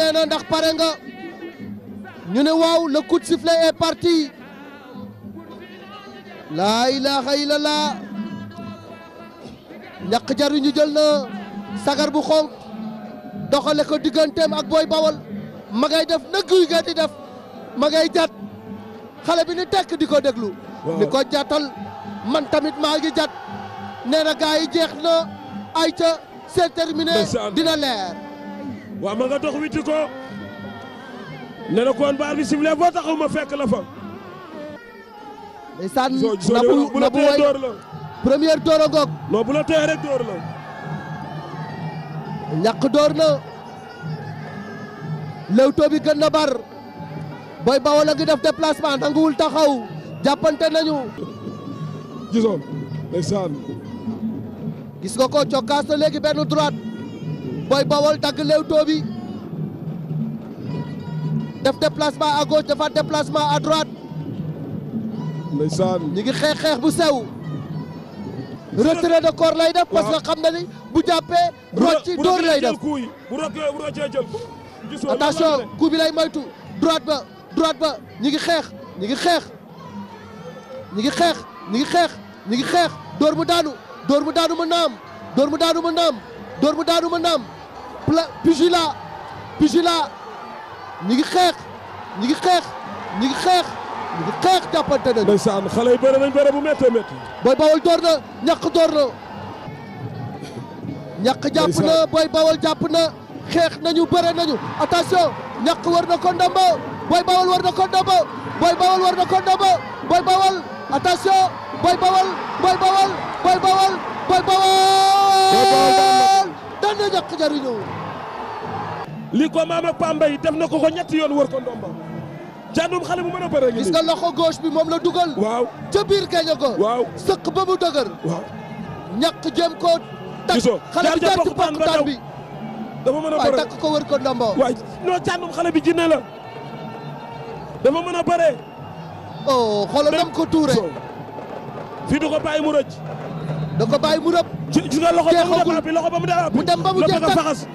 nee na ndax pare nga ñu ne waaw le coup de sifflet est parti laa ilaha illallah ñàkk jariñu jël na sagar bu xonk doxale ko digganteem ak Boy Bawol ma ngay def na guy ga di def ma ngay jat xale bi ni tekk di ko déglu ni ko jatal man tamit maa ngi jat nee na gars yi jeex na ayca c'est terminé dina leer waaw ma nga dox witi ko nee na koon baar bi sifflé boo taxaw ma fekk la fa ndeysaan bu la tee door la première door a ngoog non bu la tee rek door la ñàkk door na Leewtoo bi gën na bar Boy Bawol a ngi def déplacement nanguwul taxaw jàppante nañu gisoo ndeysaan gis nga ko cokkaas na léegi benn droite Boy Bawol dagg Leewtoo bi def déplacement à gauche defaat déplacement à droite ndeysaan ñi ngi xeex bu sew retrait de corps lay def parce que xam na ni bu jàppee rocci dóor lay def bu roccee jël ko attention coup bi lay moytu droite ba ñi ngi xeex ñi ngi xeex ñi ngi xeex ñi ngi xeex ñi ngi xeex dóor mu daanu mu naam dóor mu daanu mu naam dóor mu daanu mu naam pugilat ñi ngi xeex ñi ngi xeex ñi ngi xeex ñi ngi xeex jàppante nañu ndeysaan xale yi bëre nañ bëre bu méttee métti Boy Bawol door na ñàkk door na ñàkk jàpp na Boy Bawol jàpp na xeex nañu bëre nañu attention ñàkk war na ko ndombo Boy Bawol war na ko ndombo Boy Bawol war na ko ndombo Boy Bawol attention Boy Bawol daan na ñàkk jariñu li ko maam ak Pambay def na ko ñetti yoon wër ko ndombo Thiandoum xale bu mën a bëre gis nga loxo gauche bi moom la dugal waaw ca biir geeño ko waaw sëq ba mu dëgër waaw ñàkk jëm ko takk gisoo xale bi jaar ci pokkutaan bi dafa mën a waaye bëre takk ko wër ko ndombo waay non Thiandoum xale bi jinne la dafa mën a bëre oh xoolal nam ko tuure fii du ko bàyyi mu rëcc da ko bàyyi mu rëb gis nga loxo ba mu dem mu dem ba mu jeex